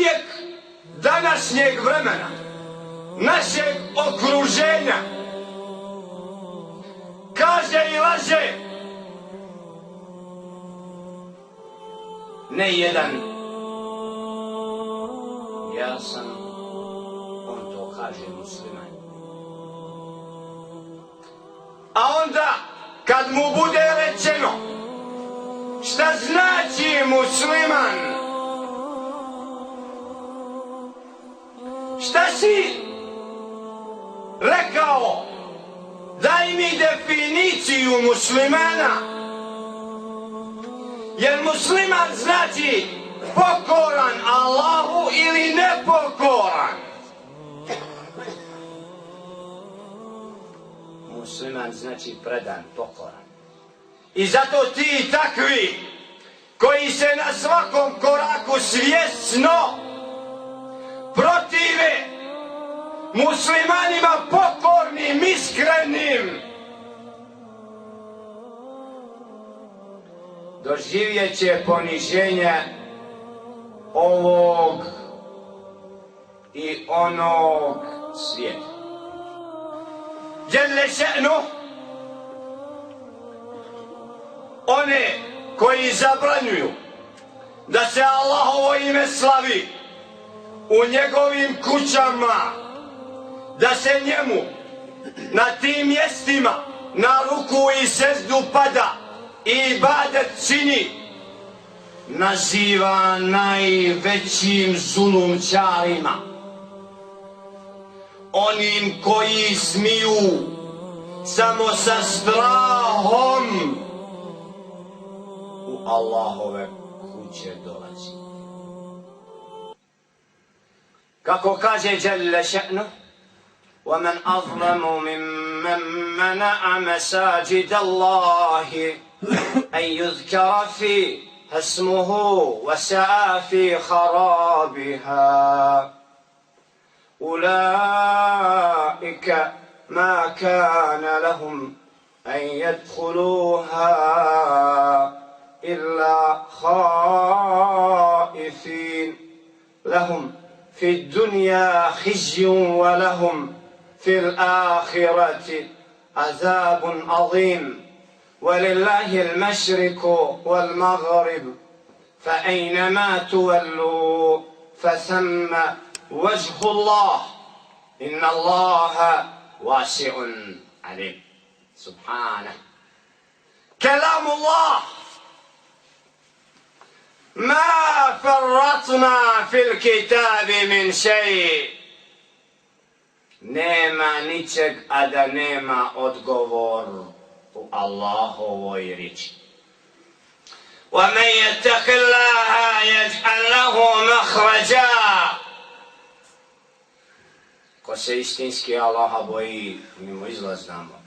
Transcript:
čovjek današnjeg vremena, našeg okruženja, kaže i laže. Ne jedan, ja sam, on to kaže musliman. A onda, kad mu bude rečeno šta znači musliman, šta si rekao, daj mi definiciju muslimana, jer musliman znači pokoran Allahu ili nepokoran. Musliman znači predan, pokoran. I zato ti i takvi koji se na svakom koraku svjesno protive muslimanima pokornim, iskrenim, doživjet će poniženje ovog i onog svijeta. Dželle še'nu, one koji zabranjuju da se Allahovo ime slavi u njegovim kućama, da se njemu na tim mjestima na ruku i sezdu pada i ibadet čini, naziva najvećim zulumčarima, onim koji smiju samo sa strahom u Allahove kuće dolazi. Kako kaže Dželle še'nu, وَمَنْ أَظْلَمُ مِمَّنْ مَنَعَ مَسَاجِدَ اللَّهِ أَنْ يُذْكَرَ فِيهَا اسْمُهُ وَسَعَى فِي خَرَابِهَا أُولَئِكَ مَا كَانَ لَهُمْ أَنْ يَدْخُلُوهَا إِلَّا خَائِفِينَ لَهُمْ في الدنيا خزي ولهم في الآخرة عذاب عظيم ولله المشرق والمغرب فأينما تولوا فثم وجه الله إن الله واسع عليم. سبحانه. كلام الله ما فرطنا في الكتاب من شيء. Nema ničeg, a da nema odgovor u Allahovoj riječi. وَمَنْ يَتَّقِ اللَّهَ يَجْعَلْ لَهُ مَخْرَجًا. Ko se istinski Allaha boji, mi mu izlaz damo.